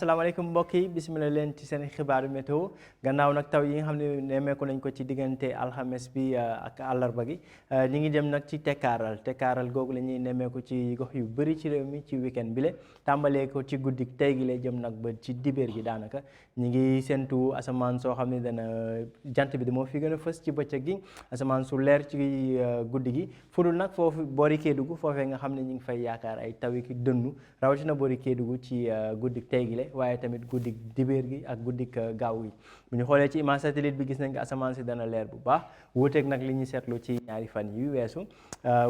asalaamaaleykum mbokk yi bisimilah leen ci seen xibaaru météo gannaaw nag taw yi nga xam ne nemmeeku nañ ko ci diggante alxames bi ak àllarba gi ñi ngi dem nag ci tekkaaral googu la ñuy nemmeeku ci gox yu bëri ci réew mi ci weekend bi le tàmbalee ko ci guddi tey gi le jëm nag ba ci dibéer gi daanaka ñi ngi séntu asamaan soo xam ne dana jant bi moo fi gën a fës ci bëccëg gi asamaan su leer ci guddi gi fudul nag foofu boori Kédougou foofee nga xam ne ñi ngi fay yaakaar ay taw yi ki dënnu rawatina boori Kédougou ci guddik tey gi le waaye tamit guddik dibéer gi ak guddik gaaw yi bu ñu xoolee ci image satellite bi gis nañ ko asamaan si dana leer bu baax wuuteeg nag li ñu seetlu ci ñaari fan yu weesu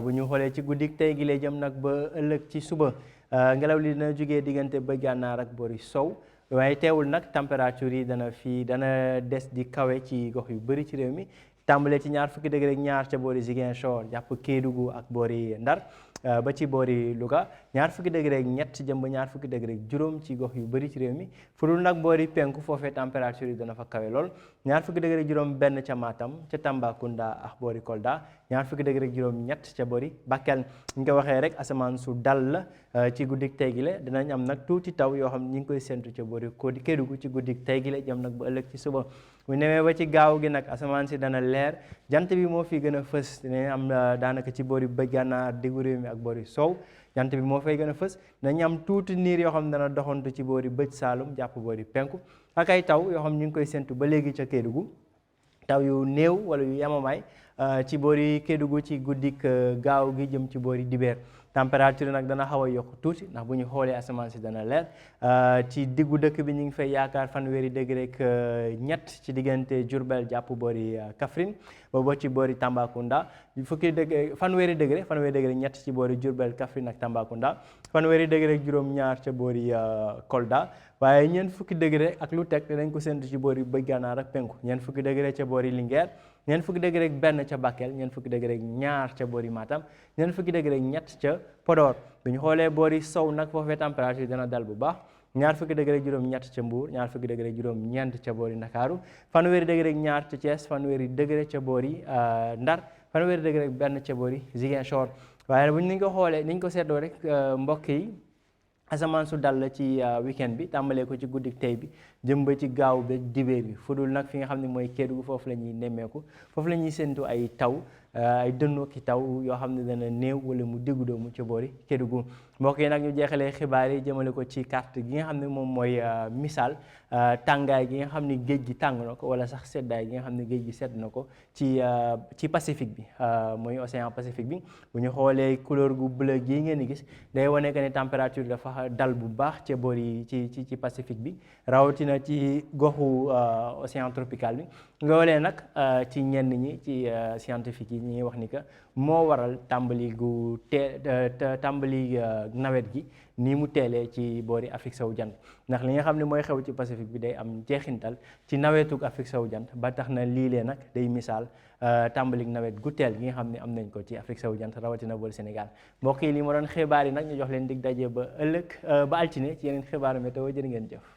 bu ñu xoolee ci guddik tey gi le jëm nag ba ëllëg ci suba ngelaw li dina jógee diggante ba gànnaar ak boori sow waaye teewul nag température yi dana des di kawe ci gox yu bëri ci réew mi tàmbalee ci ñaar fukki degré ak ñaar ca boori Ziguinchor jàpp Kédougou ak boori Ndar ba ci boori Louga ñaar fukki degré ak ñett jëm ba ñaar fukki degré ak juróom ci gox yu bëri ci réew mi fudul nag boori penku foofee température yi dana fa kawe lool ñaar fukki degré ak juróom benn ca Matam ca Tambacounda ak boori Kolda ñaar fukki degré ak juróom ñett ca boori Bakel ñu ko waxee rek asamaan su dal la ci guddik tey gi le dinañ am nag tuuti taw yoo xam ñi ngi koy séntu ca boori Kédougou ci guddik tey gi le jëm nag ba ëllëg ci suba bu nemee ba ci gaaw gi nag asamaan si dana leer jant bi moo fi gën a fës dinañ am daanaka ci boori bëj gànnaar diggu réew mi ak boori sow jant bi moo fay gën a fës dañu am tuuti niir yoo xam ne dana doxantu ci boori bëj saalum jàpp boori penku ak ay taw yoo xam ñu ngi koy séntu ba léegi ca Kédougou taw yu néew wala yu yamamaay ci boori Kédougou ci guddik gaaw gi jëm ci boori dibeer température nag dana xaw a yokk tuuti ndax bu ñu xoolee asamaan si dana leer ci diggu dëkk bi ñu ngi fay yaakaar fanweeri degré ak ñett ci diggante Diourbel jàpp boori Kaffrine ba ci boori Tambacounda fanweeri degré ñett ci boori Diourbel Kaffrine ak Tambacounda fanweeri degré ak juróom-ñaar ca boori Kolda waaye ñeent fukki degré ak lu teg dañ ko séntu ci boori bëj gànnaar ak penku ñeent fukki degré ca boori Linguère ñeent fukki degré ak benn ca Bakel ñeent fukki degré ak ñaar ca boori Matam ñeent fukki degré ak ñett ca Podor bu ñu xoolee boori sow nag foofee température dana dal bu baax ñaar fukki degré ak juróom-ñett ca Mbour ñaar fukki degré ak juróom-ñeent ca boori Ndakaaru fanweeri degré ak ñaar ca Thiès fanweeri degré ca boori Ndar fanweeri degré ak benn ca boori Ziguinchor waaye bu ñu ko xoolee ni ñu ko seetloo rek mbokk yi asamaan su dal la ci weekend bi tàmbalee ko ci guddik tey bi jëm ba ci gaaw ba dibéer bi fudul nag fi nga xam ne mooy Kédougou foofu la ñuy nemmeeku foofu la ñuy séntu ay taw ay dënnu ki taw yoo xam ne dana néew wala mu diggu doomu ca boori Kédougou mbokk yi nag ñu jeexalee xibaar yi jëmale ko ci carte gi nga xam ne moom mooy misaal tàngaay gi nga xam ne géej gi tàng na ko wala sax seddaay gi nga xam ne géej gi sedd na ko ci Pacifique bi mooy océan Pacifique bi bu ñu xoolee couleur gu bleu gii ngeen di gis day wane que ne température dafa dal bu baax ca boori ci Pacifique bi rawatina ci goxu océan tropical bi nga walee nag ci ñenn ñi ci scientifique yi ñuy wax ni que moo waral tàmbali nawet gi nii mu teelee ci boori Afrique sowu jant ndax li nga xam ne mooy xew ci Pacifique bi day am jeexintal ci nawetug Afrique sowu jant ba tax na lii lee nag day misaal tàmbalik nawet gu teel gi nga xam ne am nañ ko ci Afrique sowu jant rawatina boori Sénégal mbokk yi li ma doon xibaar yi nag ñu jox leen dig daje ba ëllëg ba altine ci yeneen xibaaru météo jërë ngeen jëf